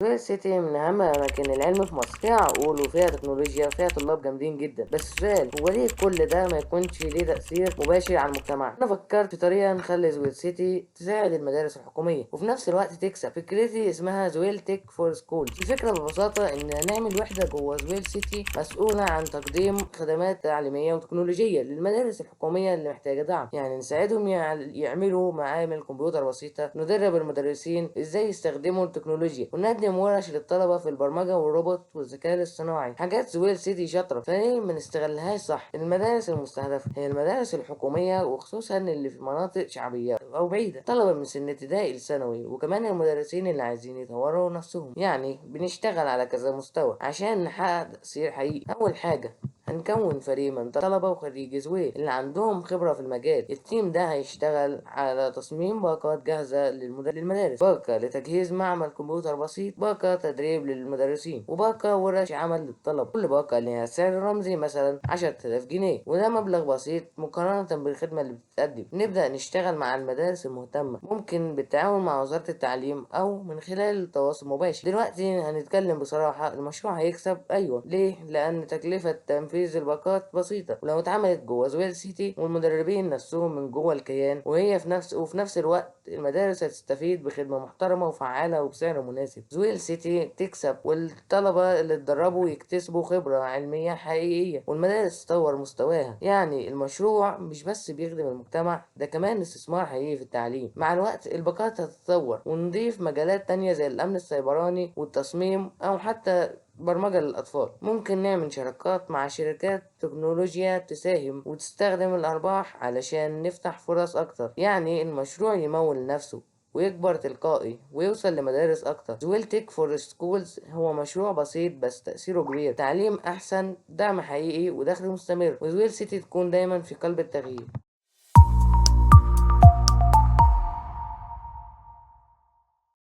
زويل سيتي من أهم أماكن العلم في مصر، فيها عقول وفيها تكنولوجيا وفيها طلاب جامدين جدا. بس السؤال هو ليه كل ده ما يكونش ليه تأثير مباشر على المجتمع؟ أنا فكرت في طريقة نخلي زويل سيتي تساعد المدارس الحكومية وفي نفس الوقت تكسب. فكرتي اسمها زويل Tech for Schools. الفكرة ببساطة إن نعمل وحدة جوه زويل سيتي مسؤولة عن تقديم خدمات تعليمية وتكنولوجية للمدارس الحكومية اللي محتاجة دعم. يعني نساعدهم يعملوا معامل كمبيوتر بسيطة، ندرب المدرسين إزاي يستخدموا التكنولوجيا، ونقدم ورش للطلبة في البرمجة والروبوت والذكاء الاصطناعي. حاجات زويل سيتي شاطرة، فليه ما نستغلهاش صح؟ المدارس المستهدفة هي المدارس الحكومية، وخصوصا اللي في مناطق شعبية أو بعيدة، طلبة من سن ابتدائي لثانوي، وكمان المدرسين اللي عايزين يطوروا نفسهم. يعني بنشتغل على كذا مستوى عشان نحقق تأثير حقيقي. أول حاجة هنكون فريق من طلبة وخريجي زويل اللي عندهم خبرة في المجال. ال team ده هيشتغل على تصميم باقات جاهزة للمدارس، باقة لتجهيز معمل كمبيوتر بسيط، باقة تدريب للمدرسين، وباقة ورش عمل للطلبة. كل باقة ليها سعر رمزي مثلا 10,000 جنيه، وده مبلغ بسيط مقارنة بالخدمة اللي بتتقدم. نبدأ نشتغل مع المدارس المهتمة، ممكن بالتعاون مع وزارة التعليم أو من خلال التواصل المباشر. دلوقتي هنتكلم بصراحة، المشروع هيكسب؟ أيوة. ليه؟ لأن تكلفة تنفيذ الباقات بسيطة، ولو اتعملت جوه زويل سيتي والمدربين نفسهم من جوه الكيان، وهي في نفس وفي نفس الوقت المدارس هتستفيد بخدمة محترمة وفعالة وبسعر مناسب. زويل سيتي تكسب، والطلبة اللي اتدربوا يكتسبوا خبرة علمية حقيقية، والمدارس تطور مستواها. يعني المشروع مش بس بيخدم المجتمع، ده كمان استثمار حقيقي في التعليم. مع الوقت الباقات هتتطور ونضيف مجالات تانية زي الأمن السيبراني والتصميم أو حتى برمجة للأطفال. ممكن نعمل شراكات مع شركات تكنولوجيا تساهم وتستخدم الأرباح علشان نفتح فرص أكتر. يعني المشروع يمول نفسه ويكبر تلقائي ويوصل لمدارس أكتر. زويل Tech for Schools هو مشروع بسيط بس تأثيره كبير: تعليم أحسن، دعم حقيقي، ودخل مستمر، وزويل سيتي تكون دايما في قلب التغيير.